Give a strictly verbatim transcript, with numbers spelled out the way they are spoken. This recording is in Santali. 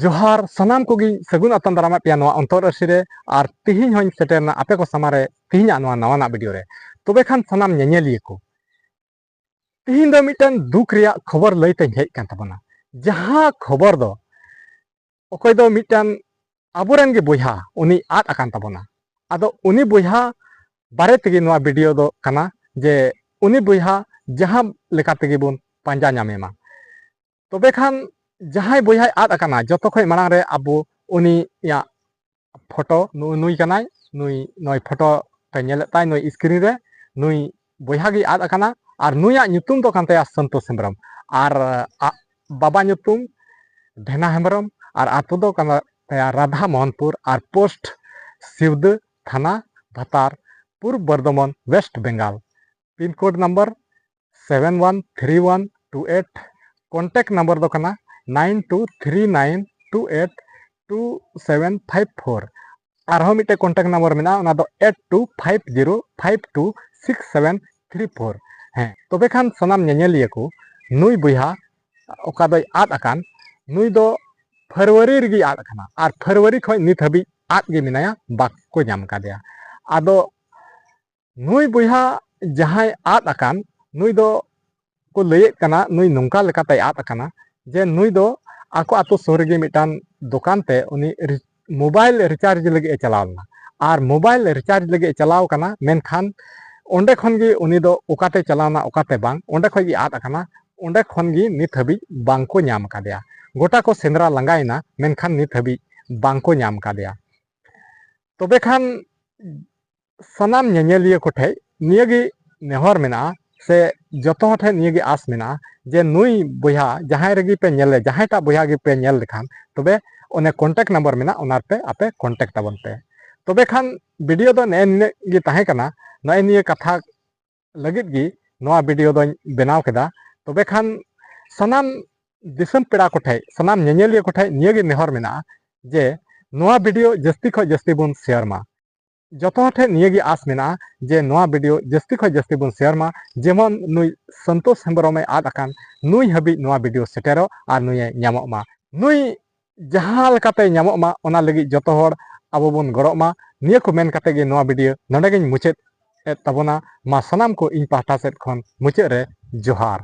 ᱡᱚᱦᱟᱨ ᱥᱟᱱᱟᱢ ᱠᱚᱜᱮᱧ ᱥᱟᱹᱜᱩᱱ ᱟᱛᱟᱝ ᱫᱟᱨᱟᱢᱮᱫ ᱯᱮᱭᱟ ᱱᱚᱣᱟ ᱚᱱᱛᱚᱨ ᱟᱹᱨᱥᱤ ᱨᱮ, ᱟᱨ ᱛᱤᱦᱤᱧ ᱦᱚᱸᱧ ᱥᱮᱴᱮᱨᱱᱟ ᱟᱯᱮ ᱠᱚ ᱥᱟᱢᱟᱝ ᱨᱮ ᱛᱤᱦᱤᱧᱟᱜ ᱱᱚᱣᱟ ᱱᱟᱣᱟᱱᱟᱜ ᱵᱷᱤᱰᱤᱭᱳ ᱨᱮ᱾ ᱛᱚᱵᱮ ᱠᱷᱟᱱ ᱥᱟᱱᱟᱢ ᱧᱮᱧᱮᱞᱤᱭᱟᱹ ᱠᱚ, ᱛᱤᱦᱤᱧ ᱫᱚ ᱢᱤᱫᱴᱟᱝ ᱫᱩᱠ ᱨᱮᱭᱟᱜ ᱠᱷᱚᱵᱚᱨ ᱞᱟᱹᱭ ᱛᱮᱧ ᱦᱮᱡ ᱠᱟᱱ ᱛᱟᱵᱚᱱᱟ, ᱡᱟᱦᱟᱸ ᱠᱷᱚᱵᱚᱨ ᱫᱚ ᱚᱠᱚᱭ ᱫᱚ ᱢᱤᱫᱴᱟᱝ ᱟᱵᱚᱨᱮᱱ ᱜᱮ ᱵᱚᱭᱦᱟ ᱩᱱᱤ ᱟᱫ ᱟᱠᱟᱱ ᱛᱟᱵᱚᱱᱟ᱾ ᱟᱫᱚ ᱩᱱᱤ ᱵᱚᱭᱦᱟ ᱵᱟᱨᱮ ᱛᱮᱜᱮ ᱱᱚᱣᱟ ᱵᱷᱤᱰᱤᱭᱳ ᱫᱚ ᱠᱟᱱᱟ, ᱡᱮ ᱩᱱᱤ ᱵᱚᱭᱦᱟ ᱡᱟᱦᱟᱸ ᱞᱮᱠᱟ ᱛᱮᱜᱮ ᱵᱚᱱ ᱯᱟᱸᱡᱟ ᱧᱟᱢᱮ ᱢᱟ᱾ ᱛᱚᱵᱮ ᱠᱷᱟᱱ ᱡᱟᱦᱟᱸᱭ ᱵᱚᱭᱦᱟᱭ ᱟᱫ ᱟᱠᱟᱱᱟ, ᱡᱚᱛᱚ ᱠᱷᱚᱱ ᱢᱟᱲᱟᱝ ᱨᱮ ᱟᱵᱚ ᱩᱱᱤᱭᱟᱜ ᱯᱷᱳᱴᱳ, ᱱᱩ-, ᱱᱩᱭ ᱠᱟᱱᱟᱭ, ᱱᱩᱭ, ᱱᱚᱭ ᱯᱷᱳᱴᱳ ᱯᱮ ᱧᱮᱞᱮᱫ ᱛᱟᱭ, ᱱᱩᱭ ᱥᱠᱨᱤᱱ ᱨᱮ, ᱱᱩᱭ ᱵᱚᱭᱦᱟ ᱜᱮ ᱟᱫ ᱟᱠᱟᱱᱟ᱾ ᱟᱨ ᱱᱩᱭᱟᱜ ᱧᱩᱛᱩᱢ ᱫᱚ ᱠᱟᱱ ᱛᱟᱭᱟ ᱥᱚᱱᱛᱳᱥ ᱦᱮᱢᱵᱨᱚᱢ, ᱟᱨ ᱟ-, ᱵᱟᱵᱟ ᱧᱩᱛᱩᱢ ᱰᱷᱮᱱᱟ ᱦᱮᱢᱵᱨᱚᱢ, ᱟᱨ ᱟᱛᱳ ᱫᱚ ᱠᱟᱱ ᱛᱟᱭᱟ ᱨᱟᱫᱷᱟ ᱢᱳᱦᱚᱱᱯᱩᱨ, ᱟᱨ ᱯᱳᱥᱴ ᱥᱤᱣᱫᱟᱹ, ᱛᱷᱟᱱᱟ Bhatar, Purba Bardhaman, west Bengal. Pin code number seven one three one two eight. Contact number ᱫᱚ ᱠᱟᱱᱟ nine two three nine two eight two seven five four. ᱟᱨᱦᱚᱸ ᱢᱤᱫᱴᱮᱡ ᱠᱚᱱᱴᱮᱠᱴ ᱱᱟᱢᱵᱟᱨ ᱢᱮᱱᱟᱜᱼᱟ, ᱚᱱᱟ ᱫᱚ eight two five zero five two six seven three four. ᱦᱮᱸ, ᱛᱚᱵᱮ ᱠᱷᱟᱱ ᱥᱟᱱᱟᱢ ᱧᱮᱧᱮᱞᱤᱭᱟᱹ ᱠᱚ, ᱱᱩᱭ ᱵᱚᱭᱦᱟ ᱚᱠᱟ ᱫᱚᱭ ᱟᱫ ᱟᱠᱟᱱ, ᱱᱩᱭ ᱫᱚ ᱯᱷᱮᱵᱽᱨᱩᱣᱟᱨᱤ ᱨᱮᱜᱮᱭ ᱟᱫ ᱟᱠᱟᱱᱟ, ᱟᱨ ᱯᱷᱮᱵᱽᱨᱩᱣᱟᱨᱤ ᱠᱷᱚᱱ ᱱᱤᱛ ᱦᱟᱹᱵᱤᱡ ᱟᱫ ᱜᱮ ᱢᱮᱱᱟᱭᱟ, ᱵᱟᱠᱚ ᱧᱟᱢ ᱠᱟᱫᱮᱭᱟ᱾ ᱟᱫᱚ ᱱᱩᱭ ᱵᱚᱭᱦᱟ ᱡᱟᱦᱟᱸᱭ ᱟᱫ ᱟᱠᱟᱱ, ᱱᱩᱭ ᱫᱚ ᱠᱚ ᱞᱟᱹᱭᱮᱫ ᱠᱟᱱᱟ, ᱱᱩᱭ ᱱᱚᱝᱠᱟ ᱞᱮᱠᱟᱛᱮᱭ ᱟᱫ ᱟᱠᱟᱱᱟ ᱡᱮ ᱱᱩᱭ ᱫᱚ ᱟᱠᱚ ᱟᱛᱳ ᱥᱩᱨ ᱨᱮᱜᱮ ᱢᱤᱫᱴᱟᱝ ᱫᱚᱠᱟᱱ ᱛᱮ ᱩᱱᱤ ᱨᱤ-, ᱢᱳᱵᱟᱭᱤᱞ ᱨᱤᱪᱟᱨᱡᱽ ᱞᱟᱹᱜᱤᱫ ᱮ ᱪᱟᱞᱟᱣ ᱞᱮᱱᱟ᱾ ᱟᱨ ᱢᱳᱵᱟᱭᱤᱞ ᱨᱤᱪᱟᱨᱡᱽ ᱞᱟᱹᱜᱤᱫ ᱮ ᱪᱟᱞᱟᱣ ᱠᱟᱱᱟ, ᱢᱮᱱᱠᱷᱟᱱ ᱚᱸᱰᱮ ᱠᱷᱚᱱ ᱜᱮ ᱩᱱᱤ ᱫᱚ ᱚᱠᱟᱛᱮ ᱪᱟᱞᱟᱣᱱᱟ, ᱚᱠᱟᱛᱮ ᱵᱟᱝ, ᱚᱸᱰᱮ ᱠᱷᱚᱱ ᱜᱮ ᱟᱫ ᱟᱠᱟᱱᱟ᱾ ᱚᱸᱰᱮ ᱠᱷᱚᱱ ᱜᱮ ᱱᱤᱛ ᱦᱟᱹᱵᱤᱡ ᱵᱟᱝ ᱠᱚ ᱧᱟᱢ ᱠᱟᱫᱮᱭᱟ᱾ ᱜᱚᱴᱟ ᱠᱚ ᱥᱮᱸᱫᱽᱨᱟ ᱞᱟᱸᱜᱟᱭᱮᱱᱟ, ᱢᱮᱱᱠᱷᱟᱱ ᱱᱤᱛ ᱦᱟᱹᱵᱤᱡ ᱵᱟᱝ ᱠᱚ ᱧᱟᱢ ᱠᱟᱫᱮᱭᱟ᱾ ᱛᱚᱵᱮ ᱠᱷᱟᱱ ᱥᱟᱱᱟᱢ ᱧᱮᱧᱮᱞᱤᱭᱟᱹ ᱠᱚᱴᱷᱮᱡ ᱱᱤᱭᱟᱹᱜᱮ ᱱᱮᱦᱚᱨ ᱢᱮᱱᱟᱜᱼᱟ, ᱥᱮ ᱡᱚᱛᱚ ᱦᱚᱲ ᱴᱷᱮᱱ ᱱᱤᱭᱟᱹᱜᱮ ᱟᱸᱥ ᱢᱮᱱᱟᱜᱼᱟ, ᱡᱮ ᱱᱩᱭ ᱵᱚᱭᱦᱟ ᱡᱟᱦᱟᱸᱭ ᱨᱮᱜᱮ ᱯᱮ ᱧᱮᱞᱮ, ᱡᱟᱦᱟᱸᱭᱴᱟᱜ ᱵᱚᱭᱦᱟ ᱜᱮᱯᱮ ᱧᱮᱞ ᱞᱮᱠᱷᱟᱱ, ᱛᱚᱵᱮ ᱚᱱᱮ ᱠᱚᱱᱴᱮᱠᱴ ᱱᱟᱢᱵᱟᱨ ᱢᱮᱱᱟᱜ, ᱚᱱᱟ ᱨᱮᱯᱮ ᱟᱯᱮ ᱠᱚᱱᱴᱮᱠᱴ ᱛᱟᱵᱚᱱ ᱯᱮ᱾ ᱛᱚᱵᱮ ᱠᱷᱟᱱ ᱵᱷᱤᱰᱤᱭᱳ ᱫᱚ ᱱᱮᱜᱼᱮ ᱱᱤᱱᱟᱹᱜ ᱜᱮ ᱛᱟᱦᱮᱸ ᱠᱟᱱᱟ᱾ ᱱᱚᱜᱼᱚᱭ ᱱᱤᱭᱟᱹ ᱠᱟᱛᱷᱟ ᱞᱟᱹᱜᱤᱫ ᱜᱮ ᱱᱚᱣᱟ ᱵᱷᱤᱰᱤᱭᱳ ᱫᱚᱧ ᱵᱮᱱᱟᱣ ᱠᱮᱫᱟ᱾ ᱛᱚᱵᱮ ᱠᱷᱟᱱ ᱥᱟᱱᱟᱢ ᱫᱤᱥᱚᱢ ᱯᱮᱲᱟ ᱠᱚᱴᱷᱮᱡ, ᱥᱟᱱᱟᱢ ᱧᱮᱧᱮᱞᱤᱭᱟᱹ ᱠᱚᱴᱷᱮᱡ ᱱᱤᱭᱟᱹᱜᱮ ᱱᱮᱦᱚᱨ ᱢᱮᱱᱟᱜᱼᱟ ᱡᱮ ᱱᱚᱣᱟ ᱵᱷᱤᱰᱤᱭᱳ ᱡᱟᱹᱥᱛᱤ ᱠᱷᱚᱡ ᱡᱟᱹᱥᱛᱤ ᱵᱚᱱ ᱥᱮᱭᱟᱨ ᱢᱟ᱾ ᱡᱚᱛᱚ ᱦᱚᱲ ᱴᱷᱮᱱ ᱱᱤᱭᱟᱹᱜᱮ ᱟᱸᱥ ᱢᱮᱱᱟᱜᱼᱟ ᱡᱮ ᱱᱚᱣᱟ ᱵᱷᱤᱰᱤᱭᱳ ᱡᱟᱹᱥᱛᱤ ᱠᱷᱚᱡ ᱡᱟᱹᱥᱛᱤ ᱵᱚᱱ ᱥᱮᱭᱟᱨ ᱢᱟ, ᱡᱮᱢᱚᱱ ᱱᱩᱭ ᱥᱚᱱᱛᱳᱥ ᱦᱮᱢᱵᱨᱚᱢᱮ ᱟᱫ ᱟᱠᱟᱱ, ᱱᱩᱭ ᱦᱟᱹᱵᱤᱡ ᱱᱚᱣᱟ ᱵᱷᱤᱰᱤᱭᱳ ᱥᱮᱴᱮᱨᱚᱜ ᱟᱨ ᱱᱩᱭᱮ ᱧᱟᱢᱚᱜ ᱢᱟ᱾ ᱱᱩᱭ ᱡᱟᱦᱟᱸ ᱞᱮᱠᱟᱛᱮ ᱧᱟᱢᱚᱜ ᱢᱟ, ᱚᱱᱟ ᱞᱟᱹᱜᱤᱫ ᱡᱚᱛᱚ ᱦᱚᱲ ᱟᱵᱚ ᱵᱚᱱ ᱜᱚᱲᱚᱜ ᱢᱟ᱾ ᱱᱤᱭᱟᱹ ᱠᱚ ᱢᱮᱱ ᱠᱟᱛᱮ ᱜᱮ ᱱᱚᱣᱟ ᱵᱷᱤᱰᱤᱭᱳ ᱱᱚᱰᱮ ᱜᱤᱧ ᱢᱩᱪᱟᱹᱫ ᱮᱫ ᱛᱟᱵᱚᱱᱟ᱾ ᱢᱟ ᱥᱟᱱᱟᱢ ᱠᱚ ᱤᱧ ᱯᱟᱦᱴᱟ ᱥᱮᱫ ᱠᱷᱚᱱ ᱢᱩᱪᱟᱹᱫ ᱨᱮ ᱡᱚᱦᱟᱨ᱾